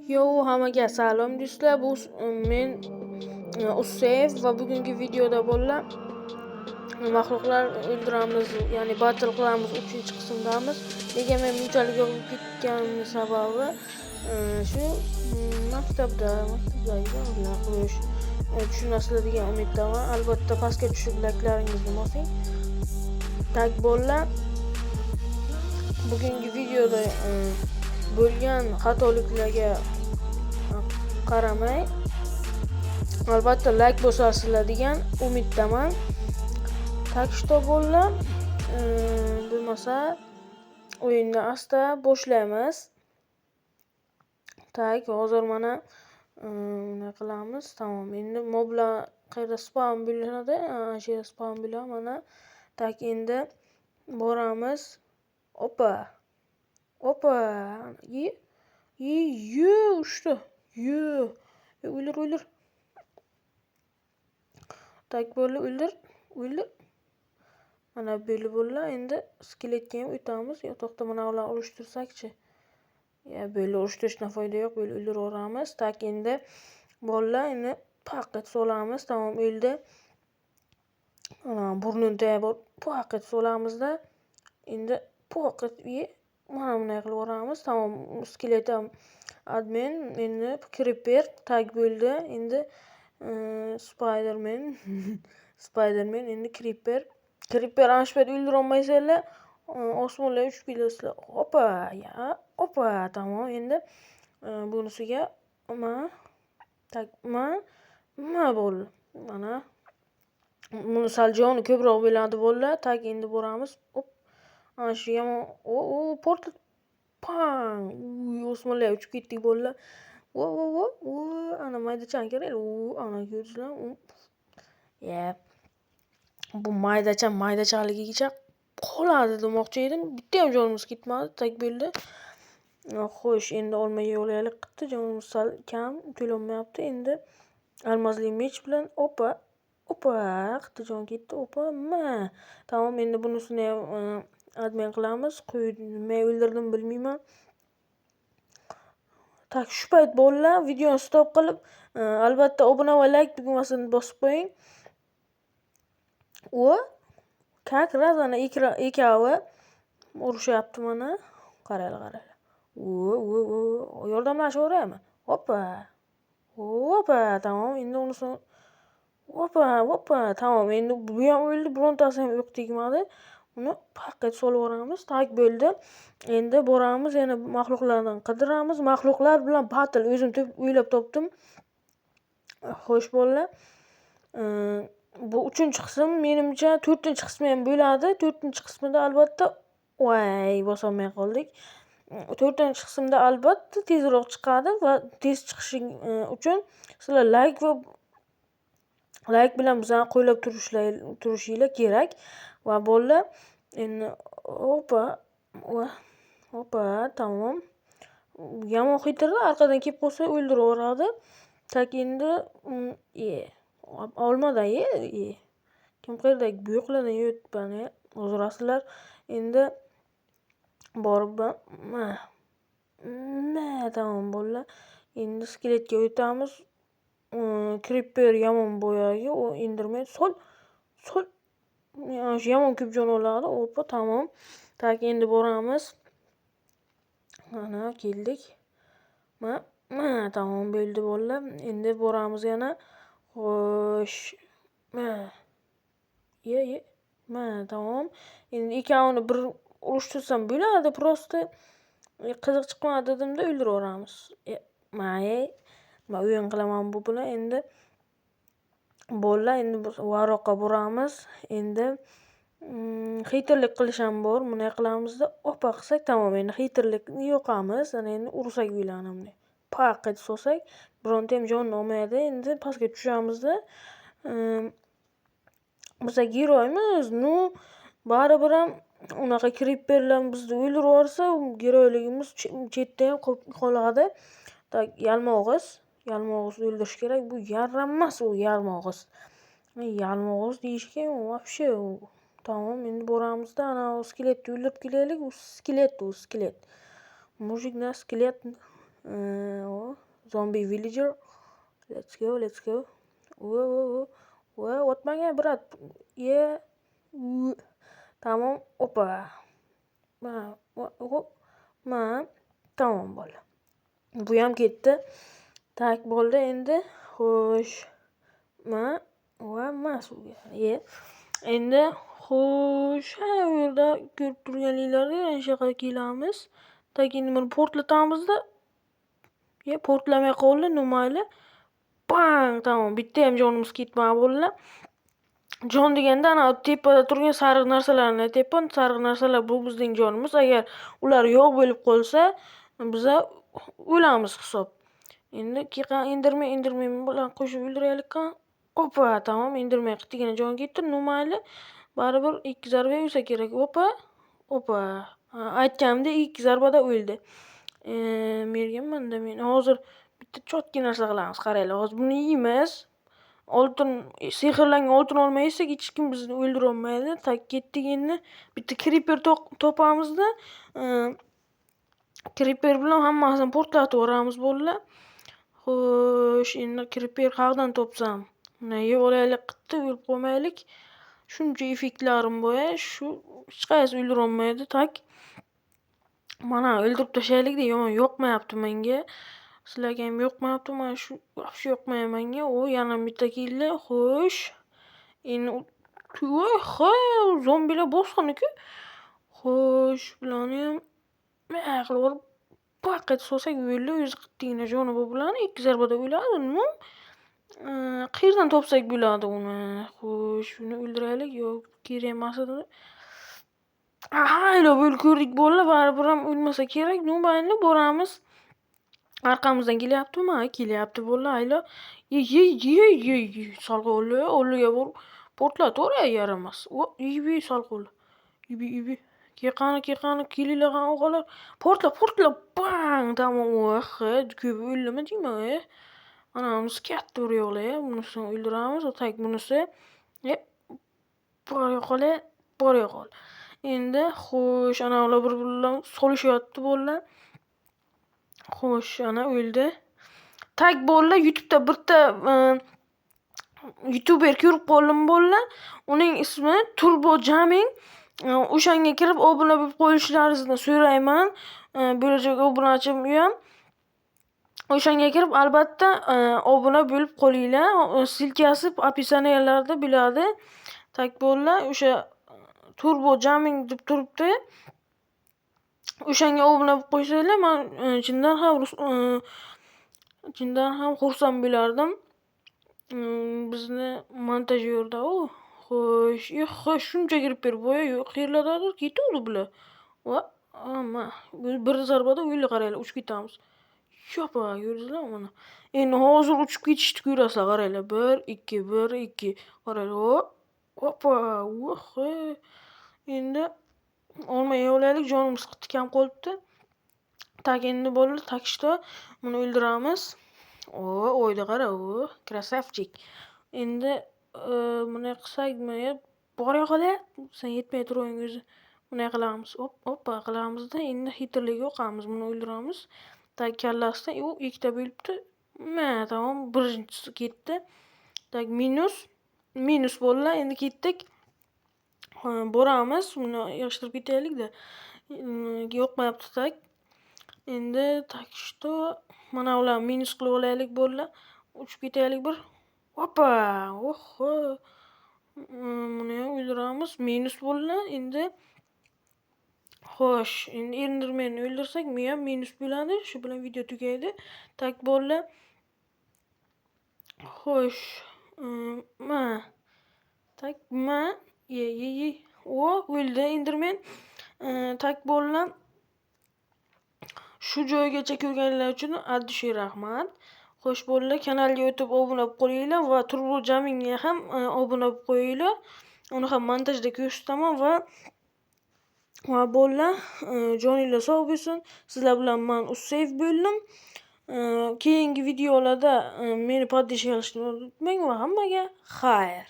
Yo, hammaga salom, do'stlar. Bu men Ussev va bugungi videoda bolalar maxluqlar o'ldiramiz, ya'ni battle qilamiz, 3-qismdamiz. Nega men bunchalik yig'ilib ketganimni sababi shu maktabdagi qo'yish, tushunasizlar degan umiddaman. Albatta, pastga tushib layklaringizni bosing. Так, bolalar, bugungi videoda bo'lgan xatoliklarga qaramay, albatta layk bosasizlar degan umiddaman. Так что, bolalar, bo'lmasa o'yinni asta boshlaymiz. Так, hozir mana nima qilamiz? Tamom, endi moblar qayerda spawn bo'linadi? Ana shu yerda spawn bo'ladi mana. Так, endi boramiz. Opa. Opa. Ye. Ye, ye, uchdi. Ye. O'ldir, o'ldir. Так, bo'ldi, o'ldir. O'ldir. Mana bo'ldi, bo'ldi. Endi skeletga ham o'tamiz. Yo, to'xta, mana ularni urushtirsakchi. Ya, bo'ldi, urushtirishdan foyda yo'q. Bo'ldi, o'ldiraveramiz. Так, endi bolalar, endi paq etib solamiz. Tamom, o'ldi. Ana burnini tagib paq etib solamizda. Endi poq etib, ye, mana bunday qilib yuboramiz. Tamom, skelet ham admin, endi creeper так bo'ldi. Endi Spiderman, Spiderman, endi creeper. Creeper ana shu payt o'ldirolmaysanglar, osmonlarga uchib ketasizlar. Opa, ya, opa, tamom, endi bunisiga ma, так, ma, ma bo'ldi. Mana buni sal joni ko'proq bo'ladi, bolalar. Так, endi boramiz. Op. Ana shu yomon, o, o, portlat. Pang! Uy, osmonlarga uchib ketdik, bolalar. Vo, vo, vo, vo, ana maydachani kerak. U, ana ko'rdingizlarmi? Ya. Bu maydacha maydachaligicha qoladi demoqchi edim. Bitta ham jonimiz ketmadi. Так bo'ldi. Xo'sh, endi olmaga yo'laylik qildi. Jonimiz sal kam, to'lanmayapti. Endi almazli меч bilan opa, opa, bitta jon ketdi. Opa, ma. Tamom, endi bunisini ham admin qilamiz. Qo'y, nima o'ldirdim bilmayman. Так, shu payt, bolalar, videoni stop qilib, albatta obuna va layk tugmasini bosib qo'ying. O, как раз ana ikavi urushyapti mana. Qaranglar, qaranglar. O, o, o, yordamlashaveraymi? Opa. Opa, tamom, endi unisini. Opa, opa, tamom, endi bu ham o'ldi, birontasi ham o'q tegmadi. Uni paq etib solib yuboramiz. Так bo'ldi. Endi boramiz, yana maxluqlardan qidiramiz. Maxluqlar bilan battle o'zim o'ylab topdim. Xo'sh, bolalar. Bu 3-qism, menimcha 4-qismi ham bo'ladi. 4-qismida albatta, voy, bosolmay qoldik. 4-qismda albatta tezroq chiqadi va tez chiqishi uchun sizlar layk va layk bilan bizani qo'llab turishinglar kerak. Va bolalar, endi opa, opa, tamom. Yomon хитр da, orqadan kelib qolsa o'ldirib yuboradi. Так, endi e, olmadan ye, e. Kim qayerdagi bo'yoqlardan yeyapman, o'zirasizlar. Endi borib ma, ma, tamom, bolalar. Endi skeletga o'tamiz. Creeper yomon boyagi, u enderman sol, sol. Shu yomon ko'p jon oladi. Opa, tamom. Так, endi boramiz. Mana keldik. Ma, ma, tamom bo'ldi, bolalar. Endi boramiz yana. Xo'sh, ma. Ye, ye. Ma, tamom. Endi ikkovini bir urushtirsam bo'ladi, просто qiziq chiqmadi dedimda, o'ldirib yuboramiz. Ma, nima o'yin qilaman bu bilan endi. Bolalar, endi varroqqa boramiz. Endi хитр lik qilish ham bor. Bunday qilamizda, opa qilsak, tamom, endi хитр likni yoqamiz. Ana endi ursak bo'ladi bunday. Paq etib solsak, bironta ham jonini olmaydi. Endi pastga tushamizda. Biz герой miz, ну, baribir ham unaqa creeperlar bizni o'ldirib yuborsa, герой ligimiz chetda ham qoladi. Так, yalmog'iz, yalmog'iz o'ldirish kerak. Bu yaramas u yalmog'iz. Yalmog'iz deyishga вообще. Tamom, endi boramizda, ana skeletni o'ldirib kelaylik. U skelet, u skelet. Мужик на skelet. O, zombie villager. Let's go, let's go. O, o, o. O, otmang, брат. Ye. Tamom, opa. Ma, ma, tamom bo'ldi. Bu ham ketdi. Так, bo'ldi endi. Xo'sh. Ma va ma suvga. Ye. Endi xo'sh, ha, u yerda ko'rib turganliklaringdek ana shu yoqqa kelamiz. Так, endi buni portlatamizda. Ye, portlamay qoldi, ну mayli. Bang, tamom, bitta ham jonimiz ketmadi bo'ldi. Jon deganda ana tepada turgan sariq narsalarni aytyapman. Sariq narsalar bu bizning jonimiz. Agar ular yo'q bo'lib qolsa, biza o'lamiz hisob. Endi Enderman, Enderman bilan qo'shib o'ldiraylik. Opa, tamom, Enderman qittigina jon ketdi. Ну mayli. Baribir ikki zarba o'lsa kerak. Opa, opa. Aytganimdek ikki zarbada o'ldi. Merganmanda men. Hozir bitta чёткий narsa qilamiz. Qaranglar, hozir buni yeymiz. Oltin, sehrlangan oltin olma yesak, hech kim bizni o'ldira olmaydi. Так, ketdik endi. Bitta creeper topamizda, creeper bilan hammasini portlatib yuboramiz bo'ldi. Xo'sh, endi creeper qayerdan topsam? Buni yeb olaylik qitdi, o'lib qolmaylik. Shuncha effektlarim bor, shu hech qaysi o'ldirolmaydi. Так. Mana o'ldirib tashlaylik-da, yomon yoqmayapti menga. Sizlarga ham yoqmayapti, mana shu вообще yoqmayapti menga. O, yana bitta keldi. Xo'sh. Endi voy, ha, zombilar bosqin-ku. Xo'sh, bularni ham qilib yuborib, paq etib solsak bo'ldi. O'zi qittigina joni bor bularni, ikki zarbada o'ladi. Ну, qayerdan topsak bo'ladi uni? Xo'sh, uni o'ldiraylik. Yo'q, kerak emas edi. Aha, bo'lib ko'rdik bo'ldi, baribir ham o'lmasa kerak. Ну, mayli, boramiz. Orqamizdan kelyaptimi? Ha, kelyapti bo'ldi, aylo. Ye, ye, ye, ye, ye, sal qoldi. Oldiga borib portlatvoray yaramas. O, ibi, sal qoldi. Ibi, ibi. Ke qani, ke qani, kelinglar qani, og'alar. Portla, portla, bang! Tamom. Oh, ko'pi o'ldimi deyman, e. Mana bunisi katta bir yo'qlar, bunisini o'ldiramiz. Так, bunisi. Yep. Bor yo'qol, bor yo'qol. Endi xo'sh, ana ular bir-biri bilan solishyapti bolalar. Xo'sh, ana o'ldi. Так, bolalar, YouTube'da bitta youtuber ko'rib qoldim bolalar. Uning ismi Turbo Jaming. O'shanga kirib obuna bo'lib qo'yishlaringizni so'rayman. Bo'lajak obunachim u ham. O'shanga kirib albatta obuna bo'lib qolinglar. Ссылка si описания larda bo'ladi. Так, bolalar, o'sha Turbo Jaming deb turibdi. O'shanga obuna bo'lib qo'ysanglar, man chindan ham xursand bo'lardim. Bizni montajyorda u. Xo'sh, xo'sh, shuncha creeper boya yo'q, qayerlardadir ketuvdi bular. Va, ma, bir zarbada o'ldi, qaranglar, uchib ketamiz. Yopa, ko'rdingizlarmi mana? Endi hozir uchib ketishni ko'rasizlar, qaranglar. 1 2 1 2. Qaranglar. Opa, voh. Endi olma yeb olaylik, jonimiz qatti kam qolibdi. Так, endi bo'ldi, так что buni o'ldiramiz. O, o'yda qara, o, красавчик. Endi bunday qilsakmi? Bor yo'qol, sen yetmay turing o'zi. Bunday qilamiz. Hop, hoppa qilamizda, endi хитрый lik yoqamiz, buni o'ldiramiz. Так, kallasidan u ikkita bo'libdi. Ma, tamom, birinchisi ketdi. Так, minus, minus bo'ldi. Endi ketdik. Boramiz, buni yig'ishtirib ketaylik-da. Yoqmayapti так. Endi так что mana ularni minus qilib olaylik bo'ldi. Uchib ketaylik bir. Hoppa! Oho! Buni ham o'ldiramiz. Minus bo'ldi. Endi xo'sh, endi Endermanni o'ldirsak, bu ham minus bo'ladi. Shu bilan video tugaydi. Так bo'ldi. Xo'sh, ma. Так, ma. Ye, ye, ye. O, o'ldi Enderman. Так bo'ldi. Shu joygacha ko'rganlar uchun от души rahmat. Xo'sh bo'ldi, kanalga o'tib obuna bo'lib qolinglar va Turbo Jamingga ham obuna bo'lib qo'yinglar. Uni ham montajda ko'rsataman va bo'ldi. Joninglar sog' bo'lsin. Sizlar bilan man Ussev bo'ldim. Keyingi videolarda meni поддержка qilishni unutmang va hammaga xayr.